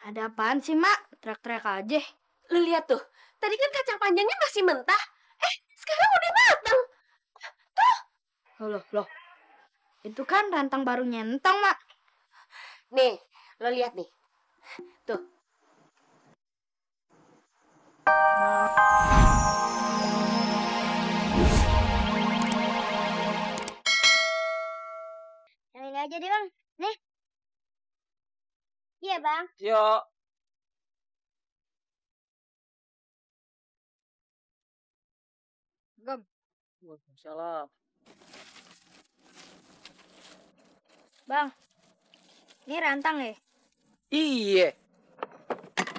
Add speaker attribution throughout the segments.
Speaker 1: Ada apaan sih, Mak? Teriak-teriak aja.
Speaker 2: Lu lihat tuh, tadi kan kacang panjangnya masih mentah. Sekarang udah matang. Tuh.
Speaker 1: Loh. Itu kan rantang baru nyentong, Mak.
Speaker 2: Nih, lo lihat nih. Tuh.
Speaker 3: Yang ini aja deh, Bang. Nih. Iya, Bang.
Speaker 4: Yuk.
Speaker 1: Gom.
Speaker 4: Waalaikumsalam.
Speaker 1: Bang, ini rantang ya?
Speaker 4: Iya.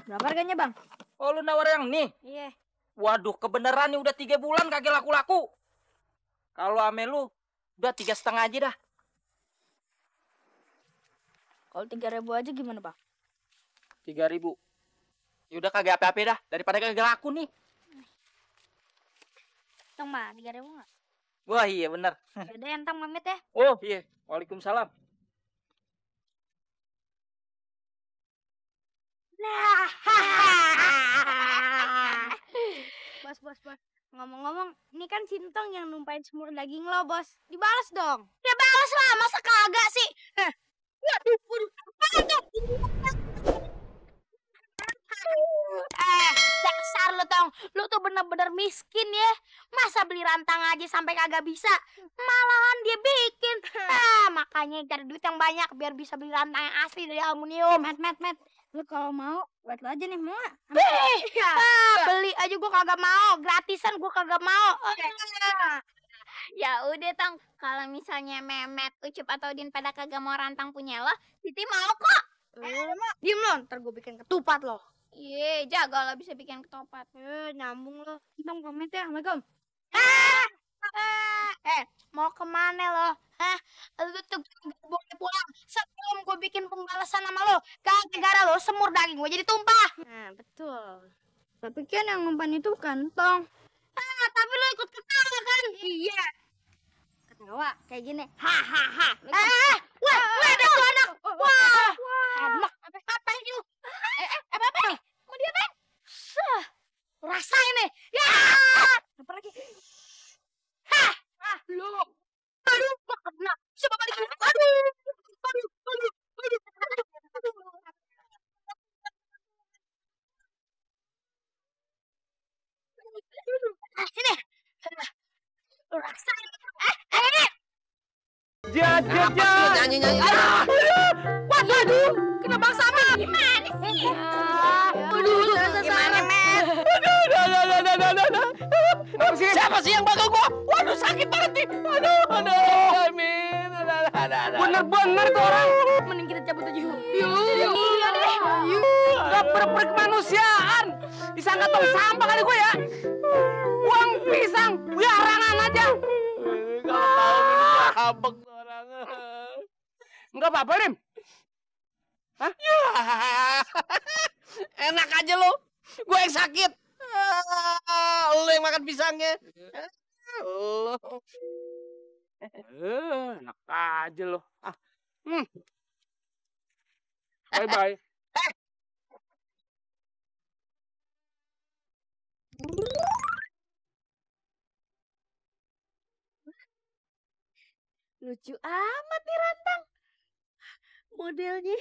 Speaker 1: Berapa harganya, Bang?
Speaker 4: Oh, lu nawar yang nih?
Speaker 1: Iya.
Speaker 4: Waduh, kebenaran nih udah 3 bulan kagak laku-laku. Kalau ame lu, udah 3,5 aja dah.
Speaker 1: Kalau 3.000 aja gimana, Bang?
Speaker 4: 3.000. Ya udah kagak apa-apa dah, daripada kagak laku nih.
Speaker 1: Tong, Mak, 3.000 nggak?
Speaker 4: Wah, iya bener.
Speaker 1: Yaudah, entang Mamit ya.
Speaker 4: Oh, iya. Waalaikumsalam.
Speaker 1: Bos. Ngomong-ngomong, ini kan Sintong yang numpain semur daging lo, Bos. Dibalas dong.
Speaker 3: Ya balas lah, masa kagak sih? Waduh. Dasar lu Tong, lu tuh bener-bener miskin ya. Masa beli rantang aja sampai kagak bisa, malahan dia bikin. Makanya cari duit yang banyak biar bisa beli rantang yang asli dari aluminium.
Speaker 1: Met. Lu kalau mau, buat lo aja nih, mau nggak?
Speaker 3: Beli aja gua kagak mau, gratisan gua kagak mau. Ya udah Tong, kalau misalnya Memet, Ucup atau Din pada kagak mau rantang punya lo, Siti mau kok.
Speaker 1: Diem lo, ntar gue bikin ketupat lo.
Speaker 3: Iya, jago lo bisa bikin ketupat.
Speaker 1: Nyambung lo. Sintong pamit ya, Assalamualaikum.
Speaker 3: Mau kemana lo? Lu tuh boleh pulang sebelum gue bikin pembalasan sama lo. Gara-gara lo semur daging gue jadi tumpah.
Speaker 1: Nah, betul. Tapi kan yang ngumpan itu kantong.
Speaker 3: Tapi lo ikut ketawa kan? Iya.
Speaker 1: Ketawa kayak gini.
Speaker 3: Hahaha. Wah, ada tuh anak. Wah. Enak. Apa itu? Apa nih? Mau diapain? Rasain nih. Ya.
Speaker 1: Apa lagi?
Speaker 3: Lo. Aduh, kena. Siapa balik? Aduh. Sini. Lo rasain.
Speaker 4: Jat.
Speaker 2: Nyanyi.
Speaker 3: Waduh, kena Bang Sami. Gimana sih? Gimana, Met?
Speaker 4: Siapa sih yang bakal gua? Waduh, sakit banget nih. Aduh, Amin. Bener-bener tuh orang.
Speaker 1: Mending kita cabut aja yuk.
Speaker 3: Iya deh.
Speaker 4: Gak berkemanusiaan. Disangka tong sampah kali gue ya. Uang pisang, biarangan aja. Gak tahu ini habek orang. Enggak apa-apa, Rim. Hah? Enak aja lo. Gue yang sakit. Lo yang makan pisangnya. Lo. Enak aja lo. Bye-bye.
Speaker 2: Lucu amat nih rantang. Modelnya.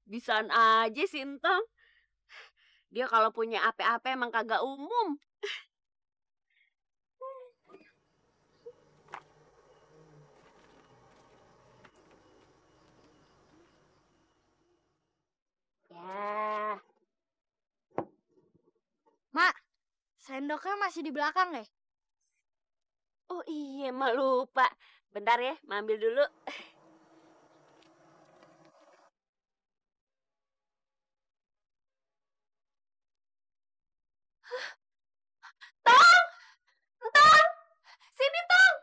Speaker 2: Bisaan aja Sintong. Dia kalau punya apa-apa emang kagak umum.
Speaker 3: Ya.
Speaker 1: Mak, sendoknya masih di belakang ya?
Speaker 2: Oh iya, mak lupa. Bentar ya, mak ambil dulu. Sini Tong.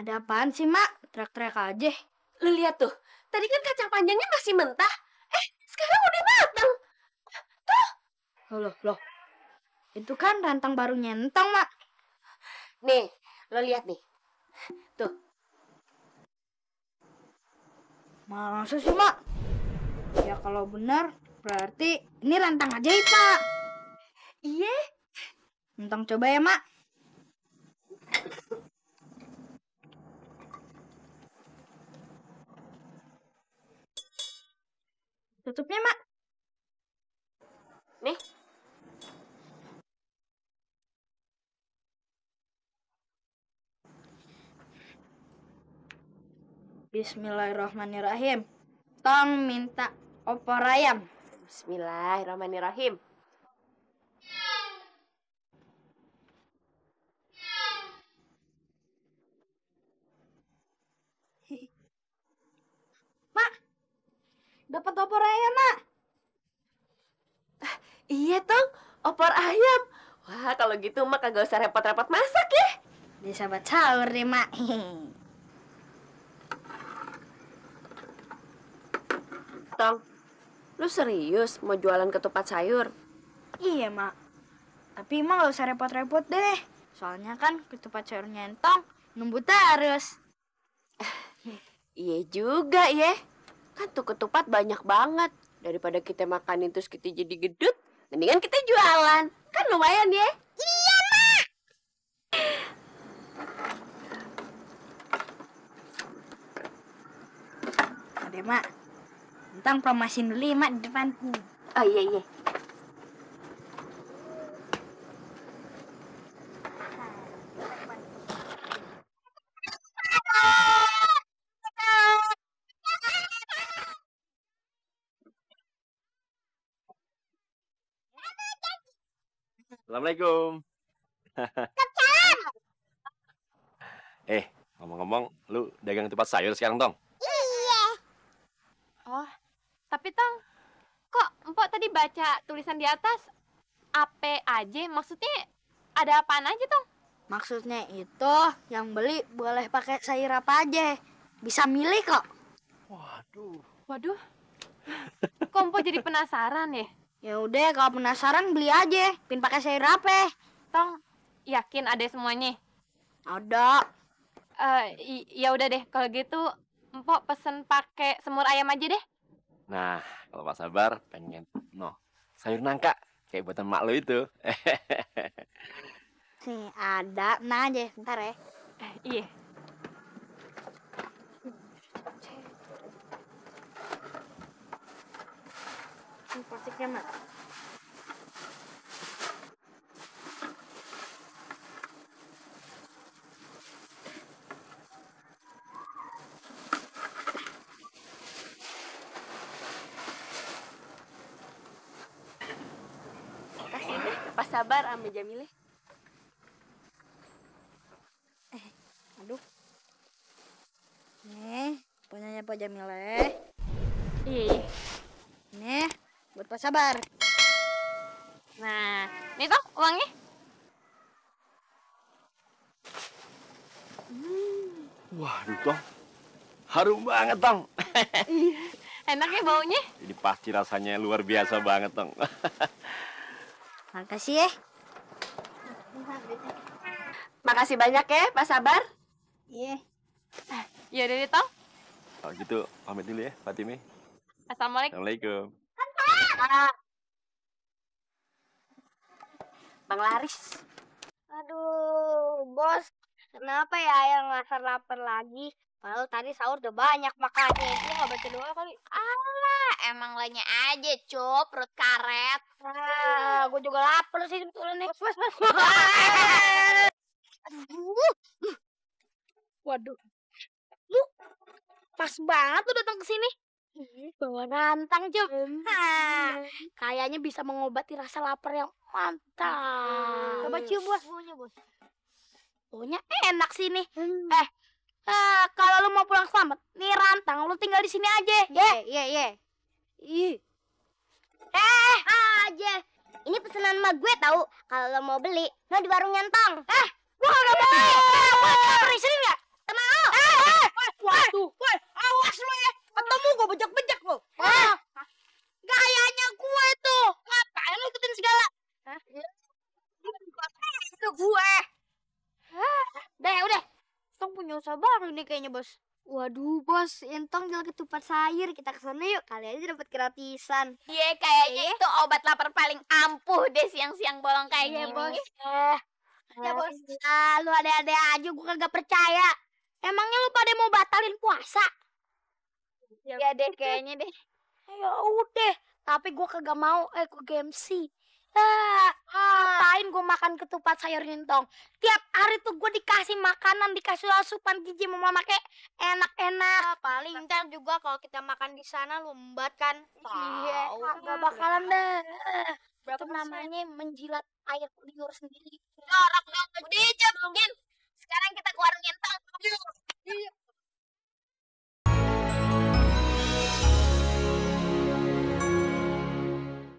Speaker 1: Ada apaan sih, Mak? Teriak-teriak aja.
Speaker 2: Lu lihat tuh, tadi kan kacang panjangnya masih mentah. Sekarang udah matang.
Speaker 1: Loh. Itu kan rantang baru nyentong, Mak.
Speaker 2: Nih, lo lihat nih. Tuh.
Speaker 1: Masa sih, Mak? Ya kalau benar berarti ini rantang ajaib, Pak.
Speaker 2: Iya.
Speaker 1: Entong coba ya, Mak. Tutupnya, Mak.
Speaker 2: Nih.
Speaker 1: Bismillahirrahmanirrahim. Tong minta opor ayam.
Speaker 2: Bismillahirrahmanirrahim.
Speaker 1: Mak, dapat opor ayam, Mak.
Speaker 2: Iya, Tong. Opor ayam. Wah, kalau gitu Mak kagak usah repot-repot masak ya.
Speaker 1: Dia sahabat sahur deh, Mak.
Speaker 2: Tong, lu serius mau jualan ketupat sayur?
Speaker 1: Iya, Mak. Tapi Mak gak usah repot-repot deh. Soalnya kan ketupat sayurnya Entong nunggu terus.
Speaker 2: Iya juga ya. Kan tuh ketupat banyak banget. Daripada kita makanin terus kita jadi gedut, mendingan kita jualan. Kan lumayan ya.
Speaker 1: Ada, Mak. Entong promosin dulu ya, Mak, di depan.
Speaker 2: Oh iya iya.
Speaker 5: Assalamualaikum. Ngomong-ngomong, lu dagang tempat sayur sekarang, Tong?
Speaker 6: Oh, tapi Tong, kok Empok tadi baca tulisan di atas APAJ? Maksudnya ada apaan aja, Tong?
Speaker 1: Maksudnya itu yang beli boleh pakai sayur apa aja. Bisa milih kok.
Speaker 6: Waduh, kok Empok jadi penasaran ya?
Speaker 1: Ya udah, kalau penasaran beli aja. Pin pakai sayur apa?
Speaker 6: Tong, yakin ada semuanya?
Speaker 1: Ada.
Speaker 6: Ya udah deh, kalau gitu Empok pesen pakai semur ayam aja deh.
Speaker 5: Nah, kalau Pak Sabar pengen sayur nangka kayak buatan mak lo itu.
Speaker 1: Nih, ada. Nah aja, ntar ya.
Speaker 6: Iya.
Speaker 1: Ini plastiknya, Mak.
Speaker 2: Kasih deh, Pak Sabar sama Jamile.
Speaker 1: Aduh. Nih, punyanya Pak Jamile.
Speaker 6: Iya.
Speaker 1: Nih, buat Pak Sabar.
Speaker 6: Nah, nih Tong, uangnya.
Speaker 5: Waduh, Tong. Harum banget, Tong.
Speaker 6: Enak ya baunya?
Speaker 5: Ini pasti rasanya luar biasa banget, Tong.
Speaker 1: Makasih ya.
Speaker 2: Makasih banyak ya, Pak Sabar.
Speaker 1: Iya.
Speaker 6: Ya udah deh Tong.
Speaker 5: Kalau gitu, pamit dulu ya, Fatime.
Speaker 6: Assalamualaikum.
Speaker 5: Assalamualaikum.
Speaker 2: Bang Laris.
Speaker 3: Aduh, bos. Kenapa ya yang lapar lagi? Padahal tadi sahur udah banyak makannya. Lu nggak baca doa kali? Alah, emang lainnya aja, Cuk. Perut karet. Ah, gue juga lapar sih sebetulnya nih. Bos. Aduh. Waduh. Lu pas banget lu datang ke sini. Bawa nantang, Cuk. Kayaknya bisa mengobati rasa lapar yang mantap. Coba cium, Bos. Baunya enak sih nih. Kalau lu mau pulang selamat, nih rantang, lu tinggal di sini aja, ya? Iya. Aja. Ini pesanan sama gue tahu. Kalau lo mau beli, lo di warung Nyantong. Gua kagak mau. Mau sini enggak? Mau. Waduh, awas lu ya. Ketemu gua bejak-bejak lu. Gayanya gue tuh. Ngapain lu ikutin segala? Itu gue. Udah. Tong punya usaha baru nih kayaknya, Bos.
Speaker 1: Waduh, bos, Entong jual ketupat sayur. Kita kesana yuk, kali aja dapat gratisan.
Speaker 3: Iya, kayaknya itu obat lapar paling ampuh deh siang-siang bolong kayak gini.
Speaker 1: Bos.
Speaker 3: Ya, Bos. Lu ada-ada aja, gue kagak percaya. Emangnya lu pada mau batalin puasa? Ya deh, kayaknya deh. Ya udah, tapi gue kagak mau ikut MC. Ngapain gue makan ketupat sayur Entong? Tiap hari tuh gue dikasih makanan, dikasih asupan gizi sama mama kayak enak-enak.
Speaker 1: Paling ntar juga kalau kita makan di sana lumbat kan.
Speaker 3: Iya, gak bakalan deh. Itu namanya menjilat air liur sendiri. Jorok dong, udah jam, Sekarang kita ke warung Entong.